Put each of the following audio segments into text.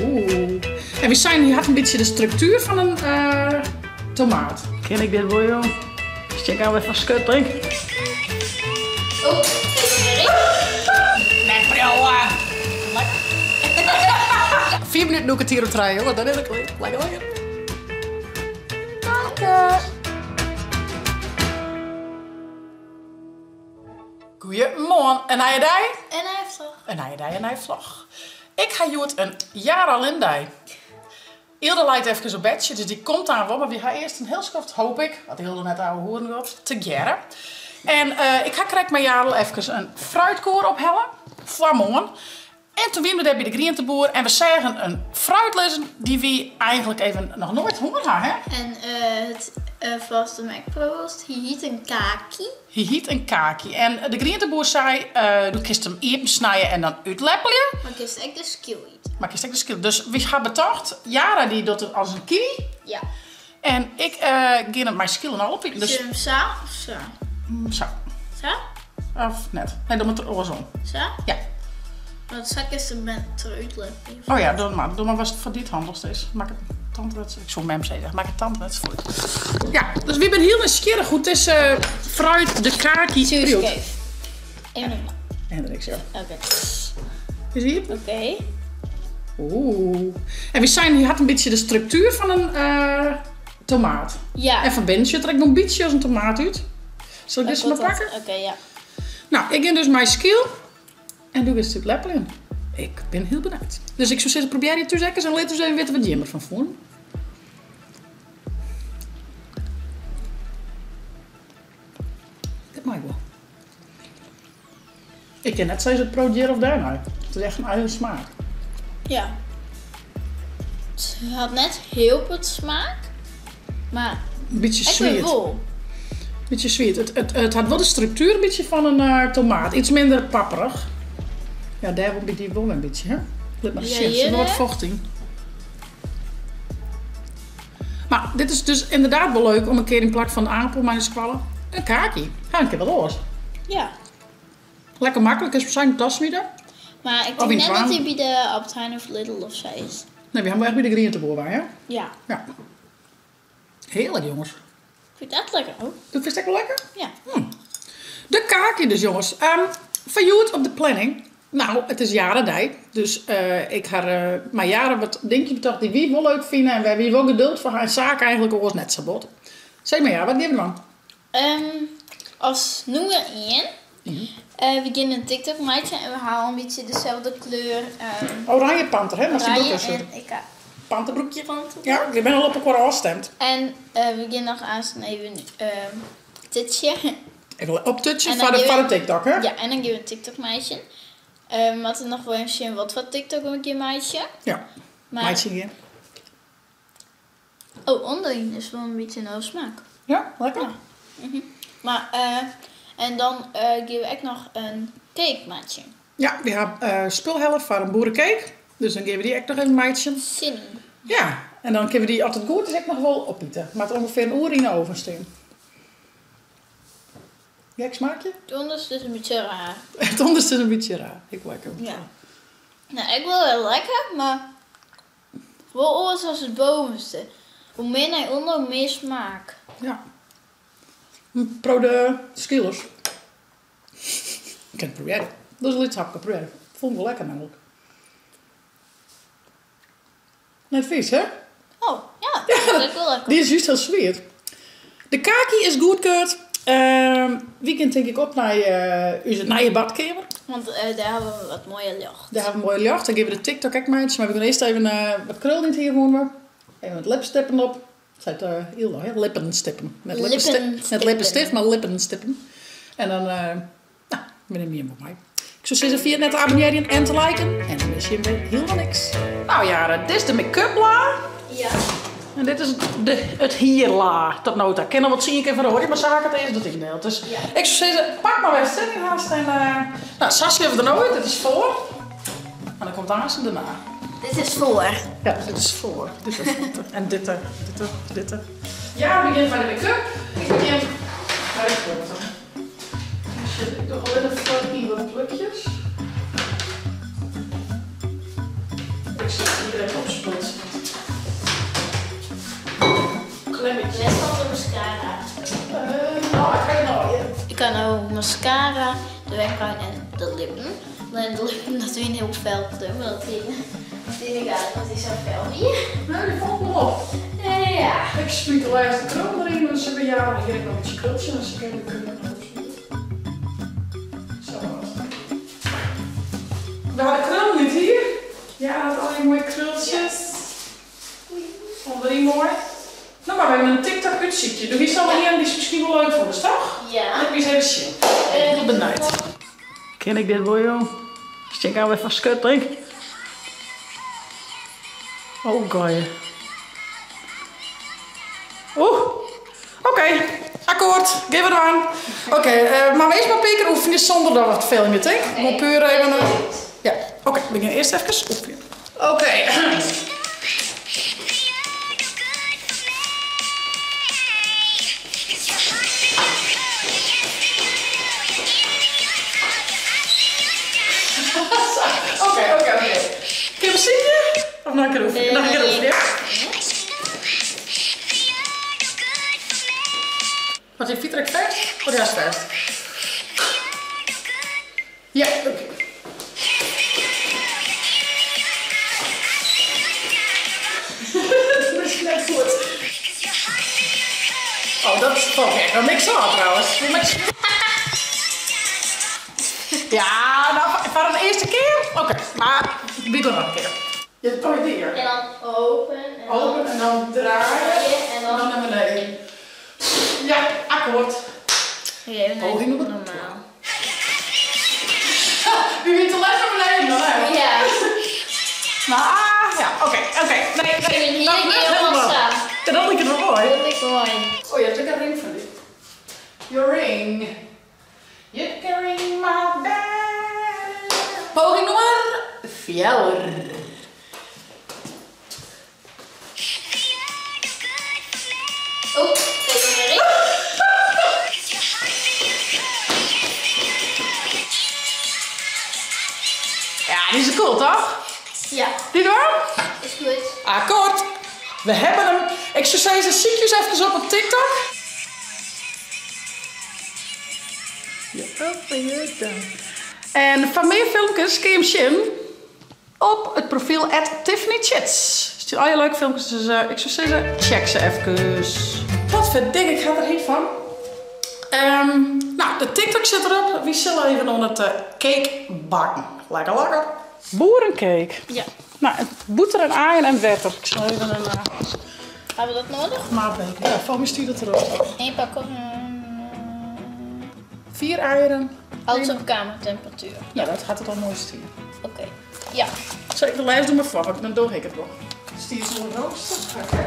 Oeh. En wy seinen, hy hat in bytsje de struktuer fan in tomaat. Kin ik dit wol, jong? Stean ik alwer foar skutting? Oh, Net priuwe. Lekker. 5 minuten doe ik it hier om trije, jongen. Dan is it klear. Lekker, lekker. Danke. Goeiemoarn. In nije dei. In nije vlog. In nije dei, in nije vlog. Ik ha hjoed in Jara Lindei. Ylde leit efkes op bedsje, dus dy komt aan wol. Mar wy ha earst in hiel skoft, hoop ik, want Ylde net ouwehoeren giet, tegearre. En ik ha krekt mei Jarel efkes in fruitkoer ophelle foar moarn. En toen wienen we dêr by de grienteboer en we seagen in fruit lizzen dy't wy eigentlik even noch noait hân ha, hè? En it vast de Mac-proost, hy hiet in kaki. Hy hiet in kaki. En de grienteboer sei, do kinst him iepen snije en dan útleppelje. Mar kinst ek de skyl ite. Mar kinst ek de skyl. Dus wy ha betocht, Jara dy docht it as in kiwi. Ja. En ik gean it mei skyl en al opiten. Dus Zullen we hem sa of sa? Sa. Sa? Of net. Nee, dan moat er oarsom. Sa? Ja. Want sa kinst him better útleppelje. Oh ja, doe mar. Doe mar watst foar dy it handichst is. Makket tante net, ik soe mem sizze, makket tante net safolle út. Ja, dus wy binne hiel nijsgjirrich hoe't dizze fruit de kaki priuwt. Even Hendriks, ja. Oké. Is iepen? Oké. Oeh. En wy seinen, hy hat in bytsje de struktuer fan in tomaat. Ja. En fan binnen sjocht er ek noch in bytsje as in tomaat út. Sil ik dizze mar pakke? Oké, ja. No, ik gean dus mei skyl en do giest útleppeljen. Ik bin hiel benijd. Dus ik soe sizze, probearje it thús ek ris en lit ús even witte wat jim derfan fûnen. Dit mei ik wol. Ik kin net sizze it priuwt hjir of dêr nei. It is echt in eigen smaak. Ja. It hat net hiel bot smaak, mar In bytsje ek wer swiet. wol. Bytsje swiet. It hat wol de struktuer in bytsje fan in tomaat. Iets minder papperich. Ja, dêr wol by dy wol wer in bytsje, hè? Lit mar Ja, sjen. Der sit wol wat hjir, focht yn. Mar dit is dus ynderdaad wol leuk om in kear yn plak fan de apel mei nei skoalle in kaki. Ha in kear wat oars. Ja. Lekker maklik is sein tas smite. Mar ik Of tink yn net dat twaen. hy by de Albert Heijn of Lidl of sa is. Nee, wy ha 'm wol echt by de grienteboer wei, hè? Ja. Ja. Hearlik, jonges. Ik fyn it echt lekker. Oh. Do fynst it ek wol lekker? Ja. De kaki dus, jonges. Foar hjoed op de planning. No, it is Jara-dei. Dus ik ha mei Jara wat dinkjes betocht dy't wy wol leuk fine en wêr't wy wol geduld foar ha en saken eigentlik oars net sa bot. Sis mar Jara, wat gean we dwaan? As nûmer ien, we gean in TikTok meitsjen en we ha al in bytsje deselde kleur. Oranje panter, hè? Moatst dy broek Oranje even sjen. en ik ha Panterbroekje. Panterbroek. Ja, wy binne al op elkoar ôfstimd. En we gean noch aanst even touchen. Even optouchen En dan foar gean de TikTok, hè? Ja, en dan gean we in TikTok meitsjen. We moatte noch wol even sjen watfoar TikTok we gean meitsjen. Ja, Mar meitsjen gean. Oh, ûnderyn is wol in bytsje in oare smaak. Ja, lekker? Ja. Mar en dan gean we ek noch in cake meitsjen. Ja, wy ha spul helle foar in boerecake. Dus dan gean we dy ek noch even meitsjen. Sin yn. Ja, en dan kinne we dy, as it goed is, ek noch wol opite. Moat ûngefear in oere yn de oven stean. Gek smaakje? It ûnderste is in bytsje raar. It ûnderste is in bytsje raar. Ik wol ek even. Ja. No, ek wol wer lekker, mar wol oars as it bovenste. Hoe mear nei ûnder, hoe mear smaak. Ja. Pro de skilers. Ik kin it probearje. Dat is in lyts hapke probearje. Fûn ik wol lekker nammentlik. Net fys, hè? Oh, ja, dat is ek wol lekker. Dy is just hiel swiet. De kaki is goedkeurd. Wy gean tink ik op nei ús nije badkeamer. Want dêr hawwe we wat moaier ljocht. Dêr hawwe we moaier ljocht. Dan gean we de TikTok ek meitsjen. Mar we gean earst even wat krullen yn it hier woene we. Even wat lipstippen op. Seit Yldo, hè? Lippenstippen. Net Lippenstippen. lippenstift, mar lippenstippen. En dan, no, we nimme jim wol mei. Ik soe sizze, ferjit net te abonnearjen en te liken. En dan mis jim wer hielendal niks. Nou Jara, dit is de make-up-la. Ja. En dit is it hierla tot no ta. Kin noch wol tsien kear feroarje, mar sa ha ik it earst dat yndield. Dus ik soe sizze, pak mar wêr'tst sin yn hast. En no, sa sjogge we der no út. Dit is foar. En dan komt aansen dêrnei. Dit is foar. Ja, dit is foar. Dit is En dit, dit, dit. Ja, we begjinne mei de make-up. Ik begjin mei de fuotten. Ik doch allinnich foaryn wat plukjes. Ik sit hjir. direkt opsplitse. Klemmetje. Net van de mascara. Nou, ik ga nou hier. Ik kan nou mascara, de wenkbrauw en de lippen. Alleen de lippen, dat vind ik heel fel kleur, maar dat die ik aan, want die is zo fel hier. Nee, die valt me op. Ja. Ik spuit de laatste krul erin, dus we ja, hier heb ik nog een beetje krultje, dus ik even kunnen opspuiten. Zo wat. We hadden krul niet hier. Ja, dat al die mooie krultjes. Onderin mooi. Nou, maar we hebben een TikTok uitzichtje. Doe die zal hier, die is misschien wel leuk voor ons, toch? Ja. Laat ik eens even zien. Ik ben benieuwd. Ken ik dit wel, joh? Stik nou weer van schutting. Oh, goeie. Oeh, oké. Akkoord, geef het aan. Oké, maar we eerst maar een keer oefenen zonder dat we het filmen, denk ik. Gewoon puur even, ja, oké, we gaan eerst even oefenen. Oké. Oké, oké, oké. Kun je hem zingen? Of nog een keer oefenen? Nog een keer oefenen, ja? Wat heeft Pieter vast? Oh, die is vast. Ja, oké. Dat is net goed. Oh, dat is oké. Dat niks aan trouwens. Ja, nou, voor de eerste keer? Oké, maar wie doet nog een keer? Je hebt toch hier. En dan open. En dan Open en dan draaien. En dan En dan naar beneden. Ja, akkoord. Oké, we Poging nummer normaal. Wie weet de les naar beneden dan, hè? Ja. Maar, ja, oké, oké. Nee, Ik nee, vind hier dat een lukt keer helemaal. staan. Ja, dat lijkt het wel mooi. Dat is mooi. Oh, je hebt ook een ring van die. Your ring. You can ring my bell. Poging nummer 4. Oh, dat is een ring. Ja, die is cool, toch? Ja. Die door? Is goed. Akkoord. We hebben hem. Ik zou zeggen, ziekjes even op op TikTok. Ja, open je dan. En van meer filmpjes kun je hem zien op het profiel @TiffanyChits. Stuur al je leuke filmpjes, dus ik zou zeggen, check ze even. Wat verdik, ik ga er heen van. Nou, de TikTok zit erop. We zullen even onder het cake bakken. Lekker, lekker. Boerencake. Ja. Nou, boter en aaien en water. Ik zal even een Hebben we dat nodig? maatbeker. Ja, voor mij stuurt dat erop. 1 pak op. 4 eieren. Alles op kamertemperatuur. Ja, dat gaat het al mooi sturen. Oké. Ja. Zal ik de lijst doen maar voor, want dan doe ik het wel. Stuur ze een rooster? Oké.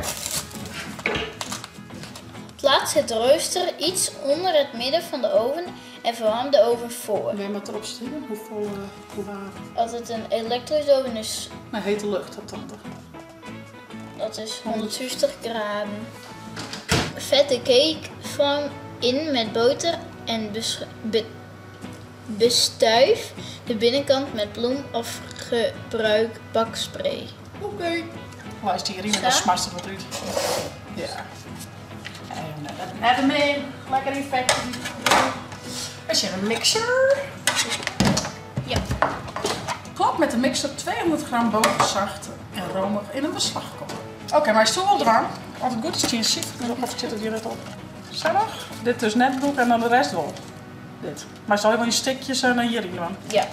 Plaats het rooster iets onder het midden van de oven en verwarm de oven voor. Wil je maar erop sturen? Hoeveel hoe warm? Als het een elektrische oven is, Nou, hete lucht, dat dan toch? Dat is 150 graden. Vet de cakevorm in met boter en bestuif de binnenkant met bloem of gebruik bakspray. Oké. Luister hier, dan Zo? smast het wat uit. Ja. En dat net mee. Lekker in vet. Is hier een mixer? Ja. Klap met de mixer 200 gram boter zacht en romig in een beslagkom. Oké, maar hij is toch wel warm. Altijd goed is het hier ziet. Of zit het hier net op? Zo nog? Dit dus net broek en dan de rest wel. Dit. Maar zal ik wel in stikjes en dan hierin doen? Ja.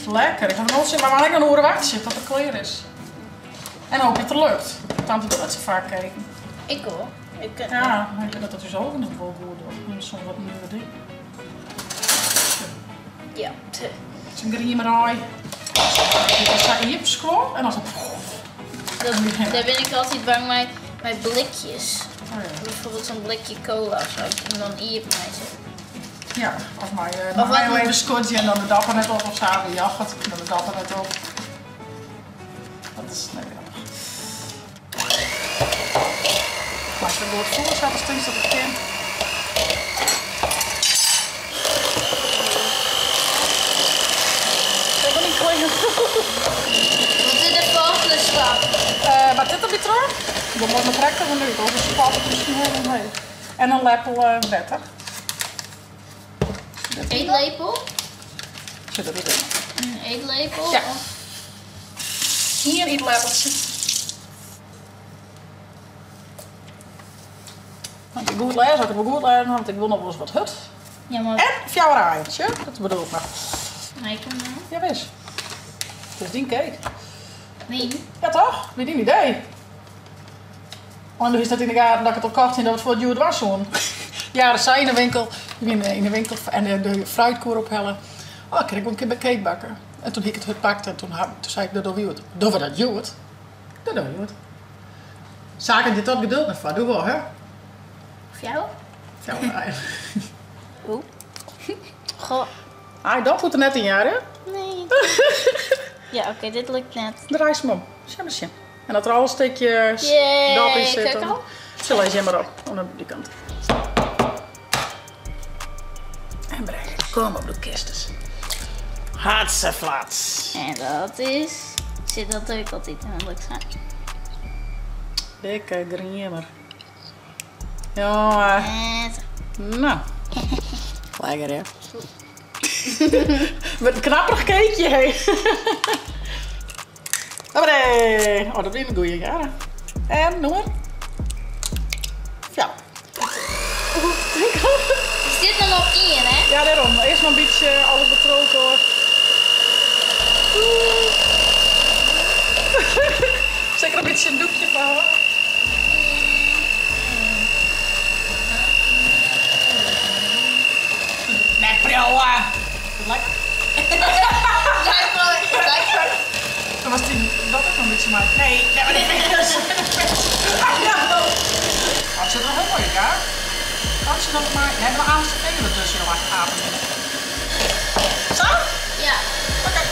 Lekker. Ik ga er wel zin, maar waar ik dan horen wachten zit dat het klaar is. En hoop dat het lukt. Tante doet dat ze vaak kijken. Ik hoor. Ik, Ja, maar ik denk dat dat dus ook nog wel goed doet. Dat is soms wat nieuwe ding. Ja. Het is een griemerij. Ik sta hier op school en dan zo. Daar ben ik altijd bang mee, met blikjes. Oh ja. Bijvoorbeeld zo'n blikje cola of zo. En dan hier op mij zit. Ja, of maar Of nog wat heel moet- even scotje en dan de dapper net op of zo. Jacht, en dan de dapper net op. Dat is nee, grappig. Maar als je het woord voor staat, dan stinkt dat het kind. Ik ben niet klein. Wat is de volgende stap? Dan moat noch krekt even út, oars spat it miskien hiel omheech. En in leppel wetter. Eetlepel? Sit dat deryn? Een eetlepel? Ja. Ien ytleppeltsje. Want ik goed lêze, ik wol goed lêzen, want ik wol noch wolris wat hurd. Ja, maar... En fjouwer aaien, sjoch, dat bedoel ik noch. Mei ik him nou? Jawis. It is dyn cake. Myn? Ja toch? Wie dyn idee. Want do hiest net yn de gaten dat ik it al kocht hie dat we it foar it hjoed dwaan soenen. Ja, dat sei yn de winkel. We wiene yn de winkel en de fruitkoer ophelle. Oh, kin ik wol in kear by cake bakke. En toen hie ik it hurd pakt en toen sei ik, dat dogge we hjoed. Dogge we dat hjoed? Dat dogge we hjoed. Saken dit dat geduld net foar, doe wol, hè? Fjouwer? Fjouwer aaien. Oeh. Goh. Ai, dat hoecht der net yn, hear, hè? Nee. Ja, oké, dit lukt net. Draai se om. Sjen mar sjen. En as der al in stikje dop yn sit, dan sil lês jim mar op oan dy kant. En breng. Kom op, de kistes. Hatseflats. En dat is... Zit dat ook altijd in een zijn. Dikke griemer. Jongen. Nou. Lekker hè. Wat in knapperig cakeje, hé. Hoppatee. Oh, dat wie in goeie, ja. En nûmer? Ja. Is dit nog op ien, hè? Ja, dêrom. Earst mar in bytsje alles betrokken hoor. Seker in bytsje in doekje foar. Net priuwe! Lekker? Lekker. Dan was die dat ook nog een beetje maar. Nee, nee, maar die vingers. Oh, het zit er heel mooi in, ja? Kan ze nog maar. Nee, maar aan zijn vinger ertussen, jongen. Apen. Zo? Ja. Oké.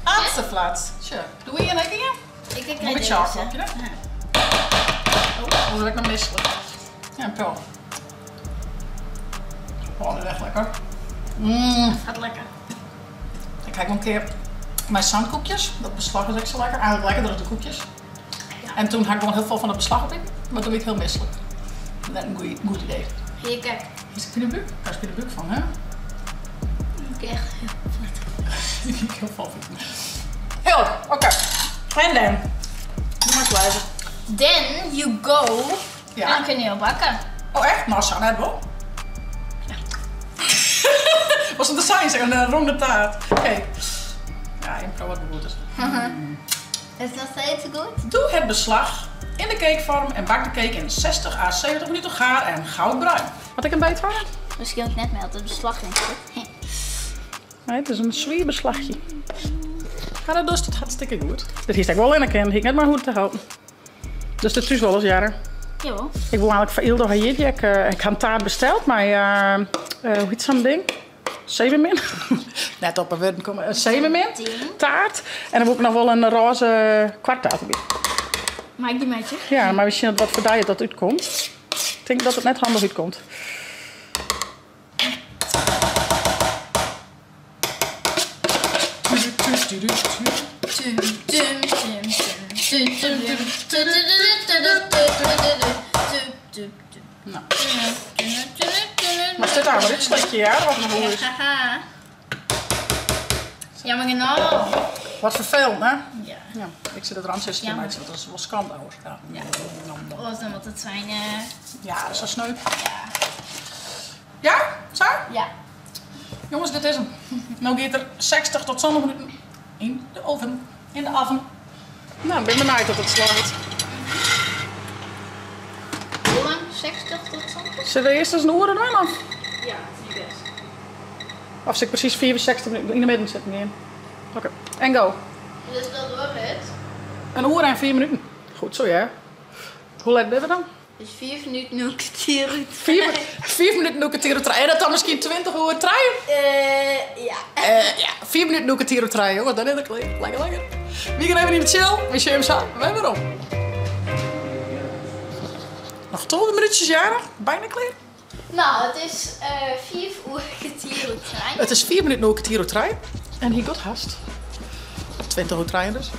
Hatseflats. Tja, doe je een keer? Ik denk Een beetje afklopje, hè? Oh, dan word ik nog misselijk. Ja, een pil. Oh, dat is echt lekker. Gaat lekker. Ik kijk nog een keer mijn zandkoekjes. Dat beslag is echt zo lekker. Eigenlijk lekkerder dan de koekjes. Ja. En toen had ik gewoon heel veel van het beslag op in. Maar toen werd ik heel misselijk. Net een goed idee. Hier, kijk. Is het in de buik? Daar is in de buik van, hè? Ik echt heel veel. Ik heel veel van. Heel, oké. En dan. Doe maar eens blijven. Then you go. Ja. En dan kun je al bakken. Oh echt? Nou, zo net wel. Ja. Was het de zijn, zeg, een ronde taart. Kijk. Ja, impro wat goed is. Is dat steeds goed? Doe het beslag in de cakevorm en bak de cake in 60 à 70 minuten gaar en goudbruin. Wat ik een beet van? Misschien ook net met het beslag in zit. Nee, het is een zwier beslagje. Ja, dat doet het hartstikke goed. Dit hier ik wel in een kind. Ik net maar goed te helpen. Dus dit is wel eens jaren. Jawel. Ik wil eigenlijk van Ildo Hayidi. Ik heb een taart besteld, maar hoe heet zo'n ding? Zeemeermin? Net op een woord komen. Een zeemeermin taart. En dan wil ik nog wel een roze kwarttaart erbij. Maak die met je? Ja, maar misschien wat voor diet dat uitkomt. Ik denk dat het net handig uitkomt. Nou. Maar zit daar maar dit slikje, ja? Wat nog hoe is. Jammer genoeg. Wat vervelend, hè? Ja. Ja. Ik zit het randje te maken, want dat is wel schande, hoor. Ja. Ja. Oh, dan moet het zijn. Ja, dat is wel sneu. Ja. Ja? Zo? Ja. Jongens, dit is hem. Nu gaat er 60 tot 70 minuten in de oven. In de oven. Nou, ik ben benieuwd dat het slaat. Hoe lang? 60 tot 70? Zullen we eerst eens een uur doen, of? Ja, dat is niet best. Of zit ik precies 64 minuten in de midden zitten in. Oké, en go. Dus dat wordt het. Een uur en 4 minuten. Goed zo, ja. Hoe laat ben we dan? Dus 4 minuten 0 kwartier. 4 minuten 0 kwartier trein. En dat dan misschien 20 uur trein? Ja. Ja, 4 minuten 0 kwartier trein, jongen. Dan is het klaar. Lekker, lekker. We gaan even in de chill. We zien hem zo. We hebben erom. Nog 12 minuutjes, jaren. Bijna klaar. Nou, het is 4 uur kwartier trein. Het is 4 minuten 0 kwartier trein. En hier gaat haast. 20 uur trein dus.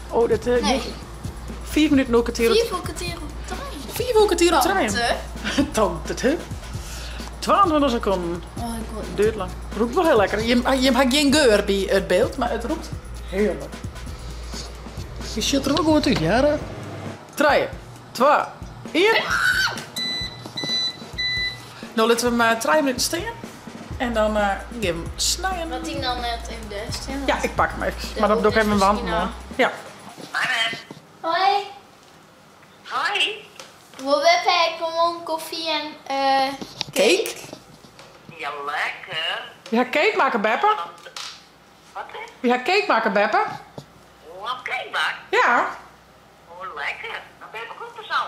Oh, dit... Nee. 5 minuten oer kertier oer. 5 oer kertier oer trijen. 5 oer kertier oer trijen. Tante. Tante te. 22 sekonden. Oh, ik wol Duurt lang. Rûkt wol hiel lekker. Jim, jim ha gjin geur by it byld, mar it rûkt hearlik. Dy sjocht der wol goed út, hear. Trije, twa, ien. No litte we him 3 minuten stean en dan gean we him snijen. Moat dy dan net even dêr stean? Ja, ik pak him efkes. Mar dan doch ik even mijn wanten oan. Ja. Hoi. Hoi. Wol beppe ek gewoan koffie en Cake? Ja, lekker. Wy ha cake makke, beppe. Wat is? Wy ha cake makke, beppe. Oh, cake bakt? Ja. Oh, lekker. Dan beppe komt er zo.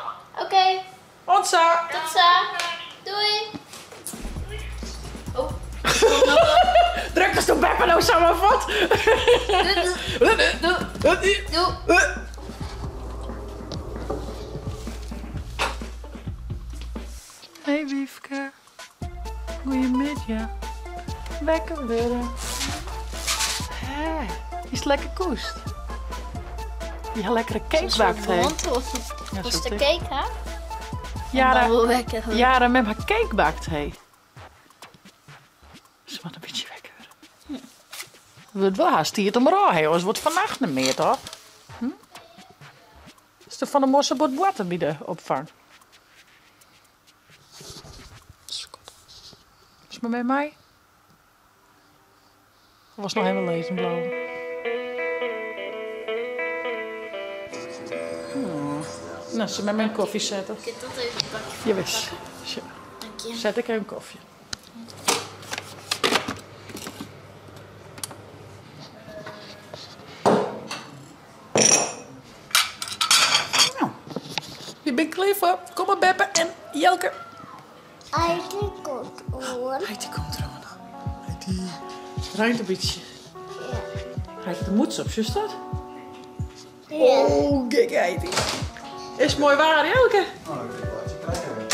Oké. Oant sa. Tot sa. Doei. Oh. Drukkest do beppe no samar fuort? Doei. Hey Wiefke. Goeiemiddei. Wekker wurde. Hé, is lekker koest? Je ha lekkere cake bakt, hè? Ja, de cake, hè? Jara, wel wekker. Jara, mem ha cake bakt, hè? Ze moat in bytsje wekker wurde. Wurdt wol hast tiid om erôf, hè? Oars wurdt fannacht net mear, toch? Hm? Is der fan de moarn sa bot boarte by de opfang? Is mar mei my? Of was noch even lizzen bliuwe? Nou, se mei my kofje sette. Kin dat even een bakje Jawis. Dank je. Set ik even kofje. Nou, wy binne klear foar. Kom mar beppe en Jelke. Heidi komt oan. Heidi komt deroan. Heidi. It reint in bytsje. Ja. Heidi hat de mûts op, sjochst dat? Ja. Oh, gek Heidi. Is it moai waar, Jelke? Oh, dan kun je wat krijgen.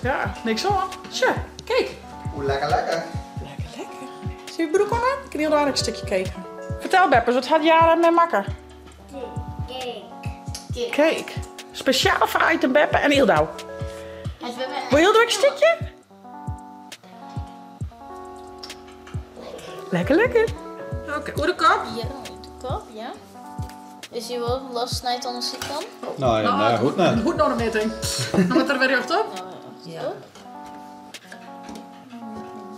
Ja, niks oan. Sjoch, cake. Oeh, lekker, lekker. Lekker, lekker. Sil je broek oan? Ik kin hiel aardich in stikje cake ha. Fertel beppes, wat hat Jara mem makke? Cake. Cake. Spesjaal foar heit en beppe en Yldau. Wol Yldau ek in stikje? Lekker, lekker. Oké, oer de kop. Ja, oer de kop, ja. Is hy wol los snijd oan de sydkant? Nou, ja, nee, goed net. Hoecht no net mear, tink. No moat er wer rjochtop. Ja.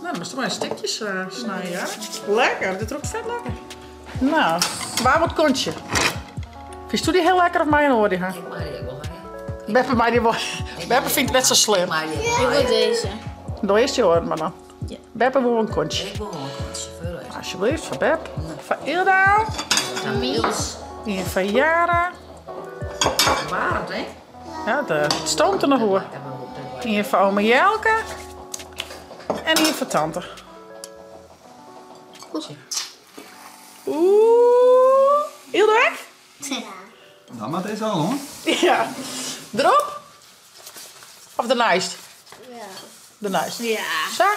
Nou, dan moatst der mar in stikjes snije, ja. Lekker, dit rûkt fet lekker. Nou, wa wol it kontje? Fynsto dy hiel lekker of mei in oar dy ha? Ik mei dy ek wol ha, ja. Beppe mei dy wol. Beppe fynt it net sa slim. Ik wol dizze. Doch earst dy oaren mar dan. Ja. Beppe wol in kontje. Ik wol wol in kontje, foar Alsjeblieft, foar Bep. Foar Ylda. Ien foar Jara. Waarm, hè? Ja, it stoomt der noch oer. Ien foar ome Jelke. En ien foar tante. Oeh. Ylda ek? Dan moat dizze al, hoor. Ja. Derop? Of derneist? Ja. Derneist. Ja. Sa?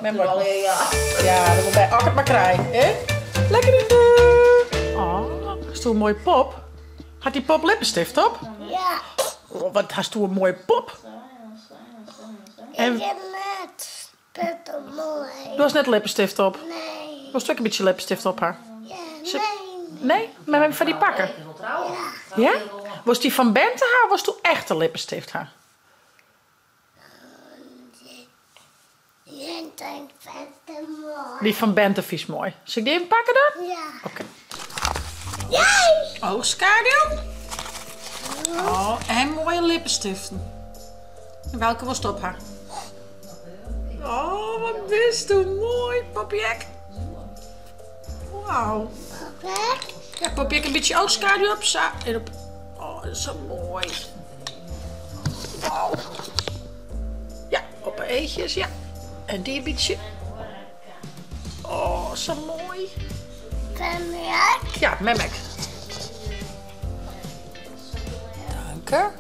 Mem wol. Ja, dat wol by. As ik it mar krij, hè? Lekker yn de. Oh, hast do in moaie pop? Hat dy pop lippenstift op? Ja. Oh, wat hast do in moaie pop. Ik heb net pet moai. Do hast net lippenstift op? Nee. Wolst ek in bytsje lippenstift op ha? Ja, nee. Nee? Mei mem foar dy pakke? Ja? Wolst dy fan Bente ha of wolst do echte lippenstift ha? Dy fan Bente fynst moai. Sil ik dy even pakke dan? Ja. Oké. Jee! Oochskaduw. Oh, en moaie lippenstiften. En welke wolst op ha? Oh, wat bist do moai, Poppy-ek. Wauw. Ja, Poppy ek in bytsje oochskaduw op. Sa, en op. Oh, dat is sa moai. Wauw. Ja, op de eachjes, ja. En dy in bytsje. Oh, sa moai. Mem ek? Ja, mem ek. Danke.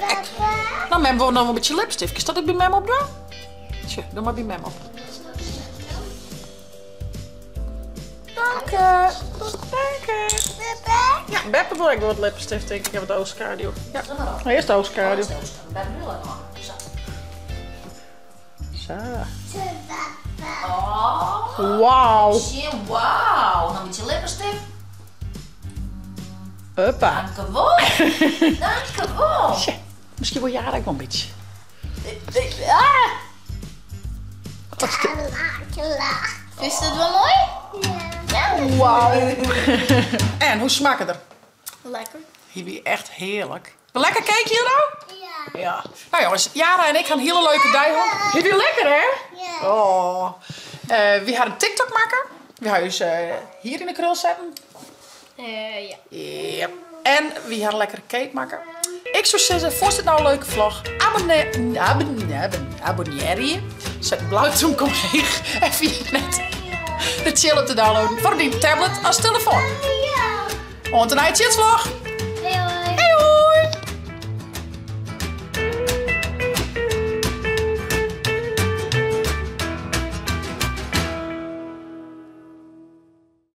Nou, mem wol noch in bytsje lipstift. Kinst dat ek by mem opdwaan? Tsje, doch mar by mem op. Danke. Danke. Ja, Beppe wol ek wol wat lippenstift, tink ik. En wat oochskaduw. Ja. Earst oochskaduw. Sa. Oh. Wauw. Sjen, wauw. Noch in bytsje lippenstift. Huppa. Dankewol. Dankewol. Sjen, miskien wol Jara ek wol in bytsje. Ah! Fynst it wol moai? Ja. Wauw. En, hoe smakket er? Lekker. Hy wie echt hearlik. Lekker cake hier nou? Ja. Ja. Nou jongens, Jara en ik ha in hiele leuke dei hân. Hy wie lekker hè? Ja. Oh. Wy ha in TikTok makke. Wy ha ús hier yn de krul setten. Ja. Yep. En wy ha in lekkere cake makke. Ik soe sizze, fûnst dit no in leuke vlog? Abonnearje. Set in blau tûmke omheech en ferjit net de tsjil op te downloaden foar dyn tablet as telefoan. Oant de nije tsjilsvlog!